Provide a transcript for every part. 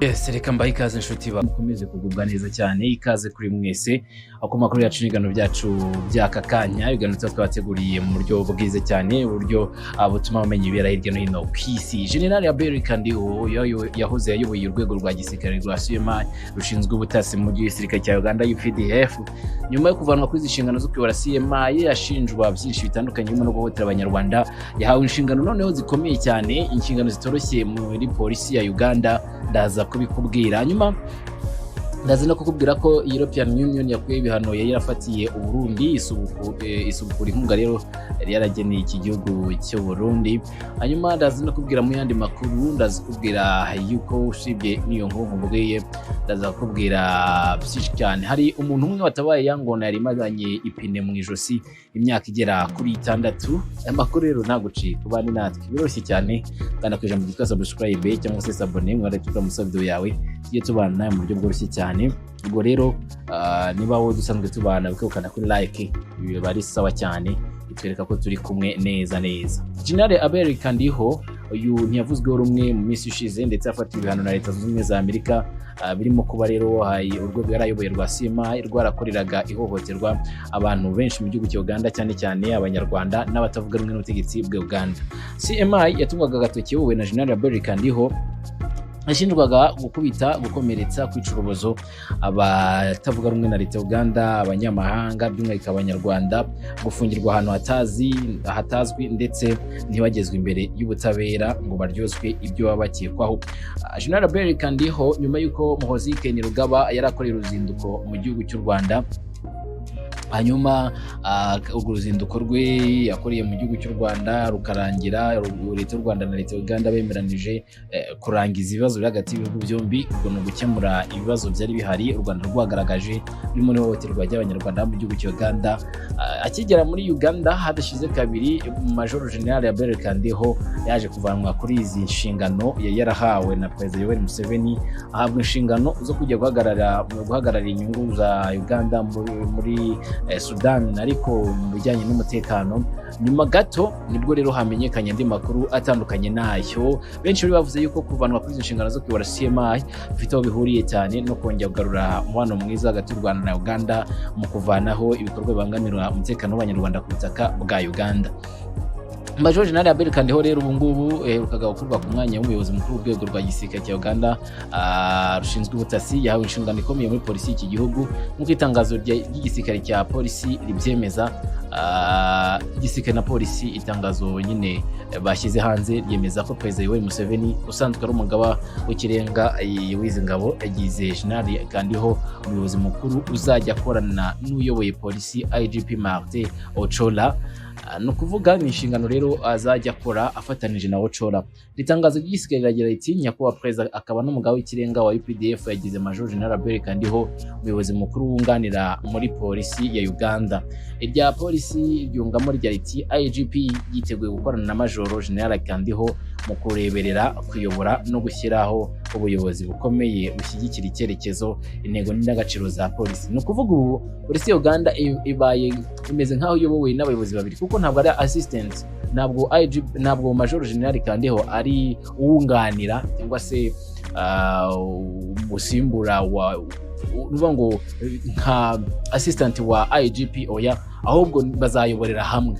Yes, reka mbahe ikaze inshuti, mukomeze kugubwa neza cyane. Ikaze kuri mwese aho makuru yacu n'ibiganiro byacu by'aka kanya, ibiganiro tuba twabateguriye mu buryo bwiza cyane, uburyo butuma bamenya ibibera hirya no hino ku isi. General Abel Kandiho yahoze ayoboye urwego rwa gisirikare rwa CMI rushinzwe ubutasi mu gisirikare cya Uganda UPDF. Nyuma yo kuvanwa kuri izi nshingano zo kuyobora CMI ashinjwa byinshi bitandukanye birimo no guhohotera Abanyarwanda, yahawe inshingano noneho zikomeye cyane, inshingano zitoroshye muri polisi ya Uganda. Ndaza kubikubwira nyuma. Ndaza no kukubwira ko European Union yakuye ibihano yari yarafatiye Uburundi, isubukura inkunga rero yari yarageneye iki gihugu cy'u Burundi. Hanyuma ndaza no kubwira mu yandi makuru, ndaza kubwira yuko usibye n'iyo nkuru nkubwiye, ndaza kukubwira byinshi cyane. Hari umuntu umwe watabaye yangona yari imazanye ipine mu ijosi imyaka igera kuri 6. Aya makuru rero ntagucika, ubane natwe, biroroshye cyane. Kanda ku ijambo ryitwa subscribe cyangwa se s'abonner, mwari tukamusa video yawe, tujye tubana nawe mu buryo bworoshye cyane. Ubwo rero niba wowe dusanzwe tubana, ukana kuri like, ibi biba ari sawa cyane, bitwereka ko turi kumwe neza neza. General Abel Kandiho uyu ntiyavuzweho rumwe mu minsi ishize, ndetse afatiwe ibihano na Leta Zunze Ubumwe za Amerika, birimo kuba rero urwego yari ayoboye rwa CMI rwarakoreraga ihohoterwa abantu benshi mu gihugu cya Uganda, cyane cyane Abanyarwanda n'abatavuga rumwe n'ubutegetsi bwa Uganda. CMI yatungwaga agatoki yobowe na General Abel Kandiho, yashinjwaga gukubita, gukomeretsa, kwica urubozo abatavuga rumwe na leta ya Uganda, abanyamahanga by'umwihariko Abanyarwanda, gufungirwa ahantu hatazwi ndetse ntibagezwe imbere y'ubutabera ngo baryozwe ibyo baba bakekwaho. General Abel Kandiho, nyuma y'uko Muhoozi Kainerugaba yari akoreye uruzinduko mu gihugu cy'u Rwanda, hanyuma urwo ruzinduko rwe yakoreye mu gihugu cy'u Rwanda rukarangira leta y'u Rwanda na leta ya Uganda bemeranije kurangiza ibibazo biri hagati y'ibihugu byombi. Ubwo ni ugukemura ibibazo byari bihari u Rwanda rwagaragaje birimo n'ihohoterwa ry'Abanyarwanda mu gihugu cya Uganda. Akigera muri Uganda hadashize kabiri, Major General Abel Kandiho yaje kuvanwa kuri izi nshingano yari yarahawe na Perezida Yoweri Museveni, ahabwa inshingano zo kujya guhagararira inyungu za Uganda muri Sudan, ariko mu bijyanye n'umutekano. Nyuma gato nibwo rero hamenyekanye andi makuru atandukanye nayo. Benshi bari bavuze yuko kuvanwa kuri izi nshingano zo kuyobora CMI bifite aho bihuriye cyane no kongera kugarura umubano mwiza hagati y'u Rwanda na Uganda mu kuvanaho ibikorwa bibangamira umutekano w'Abanyarwanda ku butaka bwa Uganda. Major General Abel Kandiho rero ubu ngubu yaherukaga gukurwa ku mwanya w'umuyobozi mukuru w'urwego rwa gisirikare cya Uganda rushinzwe ubutasi, yahawe inshingano ikomeye muri polisi y'iki gihugu nk'uko itangazo ry'igisirikare cya polisi ribyemeza. Igisirikare na polisi, itangazo nyine bashyize hanze ryemeza ko Perezida Yoweri Museveni usanzwe ari umugaba w'ikirenga w'izi ngabo yagize General Kandiho umuyobozi mukuru uzajya akorana n'uyoboye polisi, IGP Martin Ochola. Ni ukuvuga ni inshingano rero azajya akora afatanije na Ochola. Iri tangazo ry'igisirikare riragira riti: "Nyakubahwa Perezida akaba n'umugaba w'ikirenga wa UPDF yagize Major General Abel Kandiho umuyobozi mukuru wunganira muri polisi ya Uganda." Irya polisi ryungamo rya riti: "IGP yiteguye gukorana na Major General Kandiho mu kureberera, kuyobora no gushyiraho ubuyobozi bukomeye bushyigikira icyerekezo, intego n'indangagaciro za polisi." Ni ukuvuga ubu polisi ya Uganda ibaye imeze nk'aho iyobowe n'abayobozi babiri, kuko ntabwo ari assistant, ntabwo IG, ntabwo Major General Kandiho ari uwunganira cyangwa se umusimbura wa uvuga ngo nka assistant wa IGP, oya, ahubwo bazayoborera hamwe,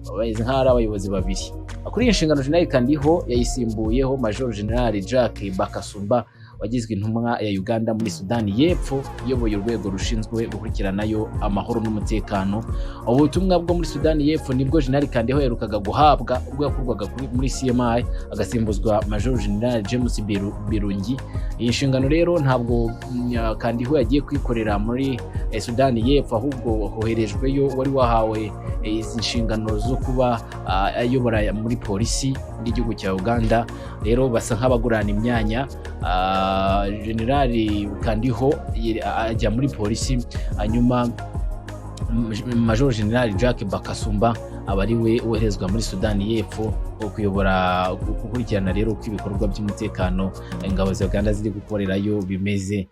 bameze nk'aho ari abayobozi babiri. Kuri iyi nshingano General Kandiho yayisimbuyeho Major General Jack Bakasumba wagizwe intumwa ya Uganda muri Sudani y'Epfo, iyoboye urwego rushinzwe gukurikiranayo amahoro n'umutekano. Ubutumwa bwo muri Sudani y'Epfo nibwo General Kandiho yaherukaga guhabwa ubwo yakurwaga muri CMI agasimbuzwa Major General James Birungi. Iyi nshingano rero ntabwo Kandiho yagiye kwikorera muri Sudani y'Epfo, ahubwo hoherejweyo wari wahawe izi nshingano zo kuba ayobora muri polisi y'igihugu cya Uganda. Rero basa nk'abagurana imyanya, General Kandiho ajya muri polisi, hanyuma Major General Jack Bakasumba aba ari we woherezwa muri Sudani y'Epfo. Kuyobora, gukurikirana rero uko ibikorwa by'umutekano ingabo za Uganda ziri gukorerayo bimeze.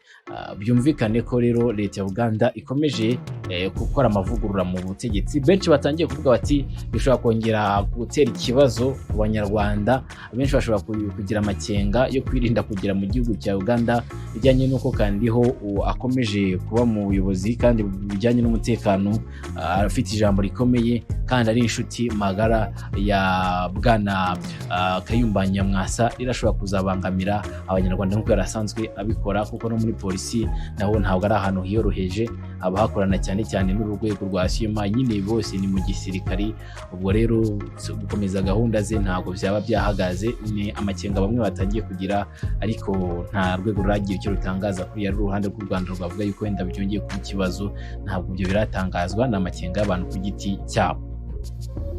Byumvikane ko rero leta ya Uganda ikomeje gukora amavugurura mu butegetsi. Benshi batangiye kuvuga bati bishobora kongera gutera ikibazo ku Banyarwanda. Benshi bashobora kugira amakenga yo kwirinda kugera mu gihugu cya Uganda, bijyanye n'uko Kandiho akomeje kuba mu buyobozi, kandi bijyanye n'umutekano afite ijambo rikomeye, kandi ari inshuti magara ya bwana Kayumba Nyamwasa. Rirashobora kuzabangamira Abanyarwanda nk'uko yari asanzwe abikora, kuko no muri polisi naho ntabwo ari ahantu hiyoroheje, abahakorana cyane cyane n'urwego rwa sima nyine bose ni mu gisirikari. Ubwo rero gukomeza gahunda ze ntabwo byaba byahagaze. Ni amakenga bamwe batangiye kugira, ariko nta rwego ruragira icyo rutangaza kuri ari uruhande rw'u Rwanda rwavuga yuko wenda byongeye kuba ikibazo. Ntabwo ibyo biratangazwa, ni amakenga y'abantu ku giti cyabo.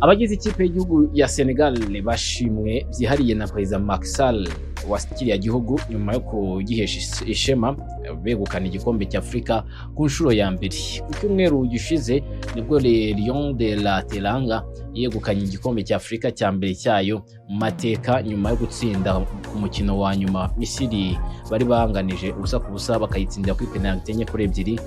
Abagize ikipe y'igihugu ya Senegal bashimwe byihariye na Perezida Macky Sall wa kiriya gihugu nyuma yo kugihesha ishema begukana igikombe cya Afurika ku nshuro ya mbere. Ku cyumweru gishize nibwo Les Lions de la Teranga yegukanye igikombe cya Afurika cya mbere cyayo mu mateka, nyuma yo gutsinda ku mukino wa nyuma Misiri bari banganije 0-0, bakayitsindira kuri penaliti 4-2.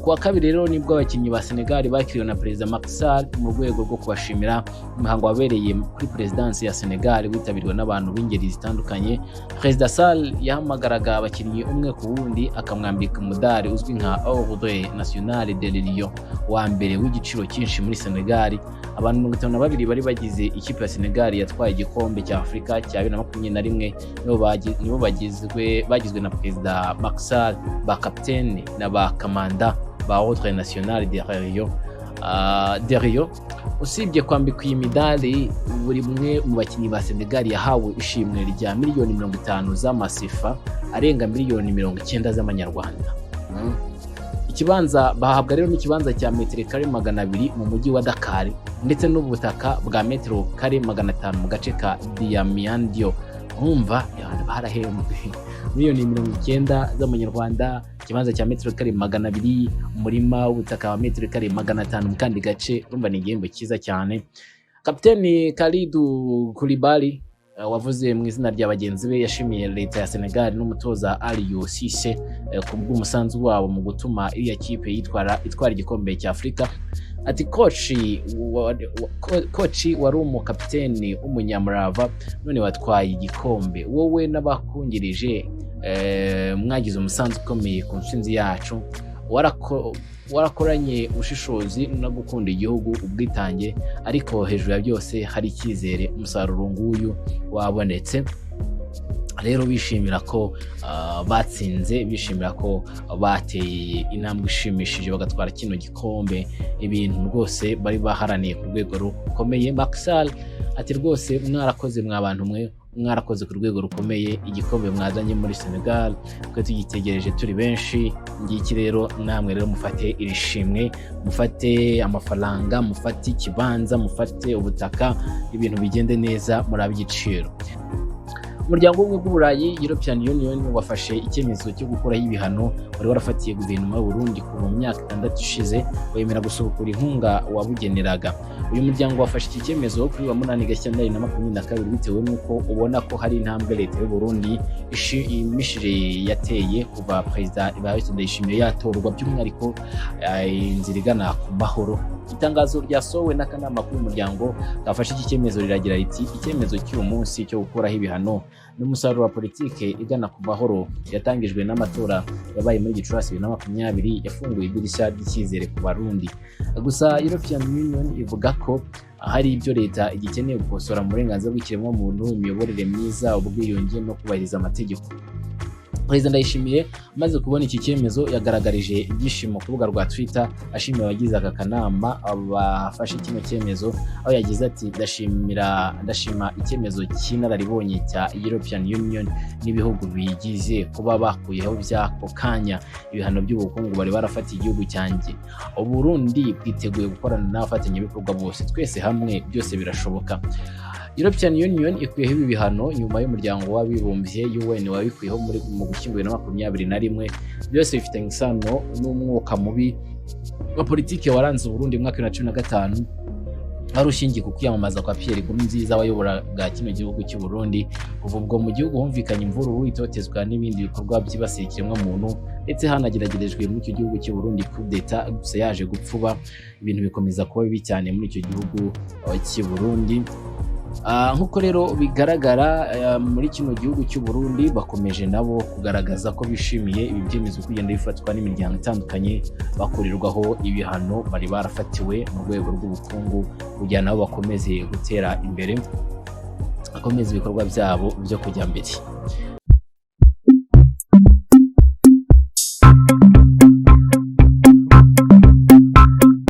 Ku wa kabiri rero nibwo abakinnyi ba Senegal bakiriwe na Perezida Macky Sall mu rwego rwo kubashimira. Umuhango wabereye kuri perezidansi ya Senegal witabiriwe n'abantu b'ingeri zitandukanye. Perezida Sall yahamagaraga abakinnyi umwe ku wundi, akamwambika umudari uzwi nka Ordre National de Lion, wa mbere w'igiciro cyinshi muri Senegal. Abantu 52 bari bagize ikipe ya Senegal yatwaye igikombe cya Afurika cya 2021 nibo bagizwe na Perezida Macky Sall, ba kapitene na ba kamanda ba Ordre National de Rio. Usibye kwambikwa iyi midali, buri umwe mu bakinnyi ba Senegal yahawe ishimwe rya miliyoni 50 z'amasifa, arenga miliyoni 90 z'amanyarwanda. Ikibanza bahabwa rero n'ikibanza cya metero kare 200 mu mujyi wa Dakar, ndetse n'ubutaka bwa metero kare 500 mu gace ka Diamniadio. Nkumva barahembwe miliyoni 90 z'amanyarwanda, ikibanza cya metero kare 200, umurima w'ubutaka wa metero kare 500 mu kandi gace. Urumva ni igihembo cyiza cyane. Kapiteni Kalidou Koulibaly wavuze mu izina rya bagenzi be yashimiye leta ya Senegal n'umutoza Aliou Cisse ku bw'umusanzu wabo mu gutuma iriya kipe yitwara itwara igikombe cya Afurika. Ati coach wari umukapiteni w'umunyamurava, none watwaye igikombe. Wowe n'abakungirije mwagize umusanzu ukomeye ku ntsinzi yacu. Warakoranye ubushishozi no gukunda igihugu, ubwitange, ariko hejuru ya byose hari icyizere. Umusaruro nguyu wabonetse. Rero bishimira ko batsinze, bishimira ko bateye intambwe ishimishije bagatwara kino gikombe, ibintu rwose bari baharaniye ku rwego rukomeye. Macky Sall ati rwose mwarakoze mwa bantu mwe, mwarakoze ku rwego rukomeye. Igikombe mwazanye muri Senegal twe tugitegereje turi benshi. Ngiki rero, namwe rero mufate iri shimwe, mufate amafaranga, mufate ikibanza, mufate ubutaka, ibintu bigende neza, muri ab'igiciro. Umuryango w'Ubumwe bw'Uburayi, European Union, wafashe icyemezo cyo gukuraho ibihano wari warafatiye guverinoma y'u Burundi kuva mu myaka 6 ishize, wemera gusubukura inkunga wabugeneraga. Uyu muryango wafashe iki cyemezo kuri wa 8 Gashyantare 2022, bitewe n'uko ubona ko hari intambwe leta y'u Burundi ishimishije yateye kuva Perezida Evariste Ndayishimiye yatorwa, by'umwihariko inzira igana ku mahoro. Itangazo ryasohowe n'akanama k'uyu muryango kafashe iki cyemezo riragira riti: "Icyemezo cy'uyu munsi cyo gukuraho ibihano n'umusaruro wa politike igana ku mahoro yatangijwe n'amatora yabaye muri Gicurasi 2020, yafunguye idirishya ry'icyizere ku Barundi." Gusa European Union ivuga ko hari ibyo leta igikeneye gukosora mu burenganzira bw'ikiremwamuntu, imiyoborere myiza, ubwiyunge no kubahiriza amategeko. Perezida Ndayishimiye amaze kubona iki cyemezo yagaragarije ibyishimo ku rubuga rwa Twitter, ashimira abagize aka kanama bafashe kino cyemezo, aho yagize ati: "Ndashimira, ndashima icyemezo cy'inararibonye cya European Union n'ibihugu bigize kuba bakuyeho by'ako kanya ibihano by'ubukungu bari barafatiye igihugu cyanjye. Uburundi bwiteguye gukorana n'abafatanyabikorwa bose. Twese hamwe byose birashoboka." European Union ikuyeho ibi bihano nyuma y'Umuryango w'Abibumbye, UN, wabikuyeho muri mu Gushyingo 2021. Byose bifitanye isano n'umwuka mubi wa politiki waranze Uburundi mu mwaka wa 2015. Wari ushingiye ku kwiyamamaza kwa Pierre Nkurunziza wayoboraga kino gihugu cy'u Burundi. Kuva ubwo mu gihugu humvikanye imvururu, itotezwa n'ibindi bikorwa byibasiye ikiremwamuntu, ndetse hanageragerejwe muri icyo gihugu cy'u Burundi coup d'etat, gusa yaje gupfuba, ibintu bikomeza kuba bibi cyane muri icyo gihugu cy'u Burundi. Nk'uko rero bigaragara, muri kino gihugu cy'u Burundi bakomeje nabo kugaragaza ko bishimiye ibi byemezo kugenda bifatwa n'imiryango itandukanye, bakurirwaho ibihano bari barafatiwe mu rwego rw'ubukungu, kugira nabo bakomeze gutera imbere, bakomeze ibikorwa byabo byo kujya mbere.